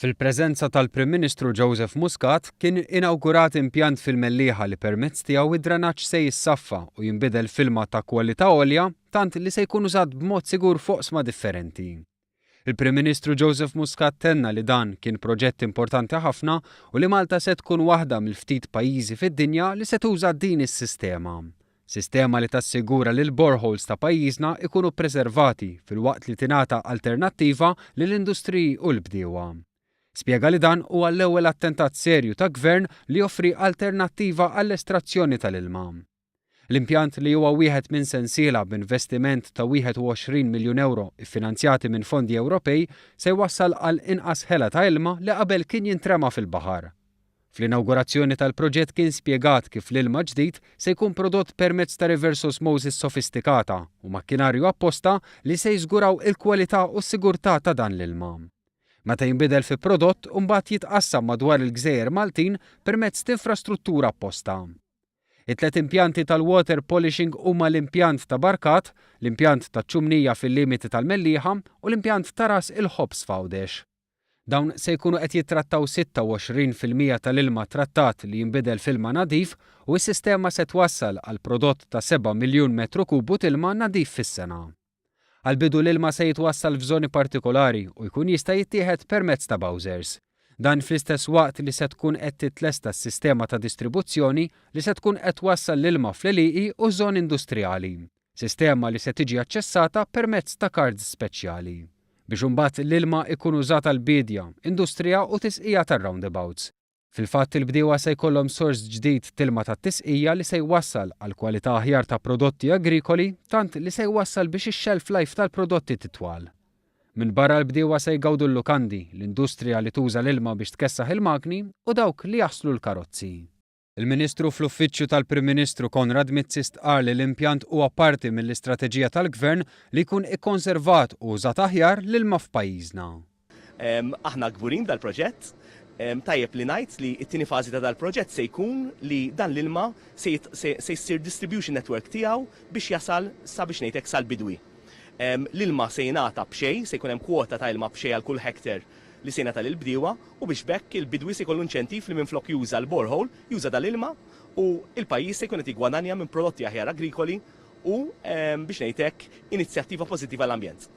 Fil-preżenza tal-Prim Ministru Joseph Muscat kien inawgurat impjant fil-Mellieħa li permezz tiegħu id-drenaġġ se jissaffa u jinbidel f'ilma ta' kwalità għolja tant li se jkun użat b'mod sigur f'oqsma differenti. Il-Prim Ministru Joseph Muscat tenna li dan kien proġett importanti ħafna u li Malta se tkun waħda mill-ftit pajjiżi fid-dinja li se tuża din is-sistema. Sistema li tassigura li l-boreholes ta' pajjiżna ikunu ppreservati filwaqt li tingħata alternattiva lill-industriji u l-bdiewa. Spjega li dan huwa l-ewwel attentat serju ta' Gvern li joffri alternattiva għall-estrazzjoni tal-ilma. L-impjant li huwa wieħed minn sensiela b'investiment ta' 21 miljun ewro iffinanzjati minn fondi Ewropej se jwassal għal inqas ħela ta' ilma li qabel kien jintrema fil-baħar. Fl-inawgurazzjoni tal-proġett kien spjegat kif l-ilma ġdid se jkun prodott permezz ta' reverse osmosis sofistikata u makkinarju apposta li se jiżguraw il-kwalità u s-sigurtà ta' dan l-ilma. Meta jinbidel fi prodott u mbagħad jitqassam madwar il-gżejjer Maltin permezz t'infrastruttura apposta. It-tliet impjanti tal-water polishing huma l-impjant ta' Barkat, l-impjant taċ-Ċumnija fil-limiti tal-Mellieħa u l-impjant ta' Ras il-Ħobż f'Għawdex. Dawn se jkunu qed jittrattaw 26% tal-ilma trattat li jinbidel f'ilma nadif u s-sistema se twassal għal prodott ta' 7 miljun metru kubu t'ilma nadif fis-sena. Għall-bidu l-ilma se jitwassal f'żoni partikolari u jkun jista' jittieħed permezz ta' bowsers. Dan fl-istess waqt li se tkun qed titlesta s-sistema ta' distribuzzjoni li se tkun qed twassal l-ilma fl-għelieqi u żoni industrijali. Sistema li se tiġi aċċessata permezz ta' cards speċjali. Biex imbagħad l-ilma ikun użat għall-biedja, industrija u tisqija tar-roundabouts. Fil-fatt il-bdiewa se jkollhom sors ġdid t'ilma tat-tisqija li se jwassal għal kwalità aħjar ta' prodotti agrikoli tant li se jwassal biex ix-shelf life tal-prodotti titwal. Minbarra l-bdiewa se jgawdu l-lukandi, l-industrija li tuża l-ilma biex tkessaħ il-magni u dawk li jaħslu l-karozzi. Il-Ministru fl-Uffiċċju tal-Prim Ministru Konrad Mizzi stqarr li l-impjant huwa parti mill-istrateġija tal-Gvern li jkun ikkonservat u użat aħjar l-ilma f'pajjiżna. Aħna kburin b'dal-proġett. Tajjeb li ngħid li t-tieni fażi ta' dal-proġett se jkun li dan l-ilma se jsir distribution network tiegħu biex jasal sa biex ngħid hekk sal-bidwi. L-ilma se jingħata b'xejn, se jkun hemm kwota ta' ilma b'xejn għal kull hectare li se jingħata lill-bdiewa u biex b'hekk il-bidwi se jkollu inċentiv li minflok juża l-borehole, juża dal-ilma u l-pajjiż se jkun qed jiggwadanja minn prodotti aħjar agrikoli u biex ngħid hekk inizjattiva pożittiva għall-ambjent.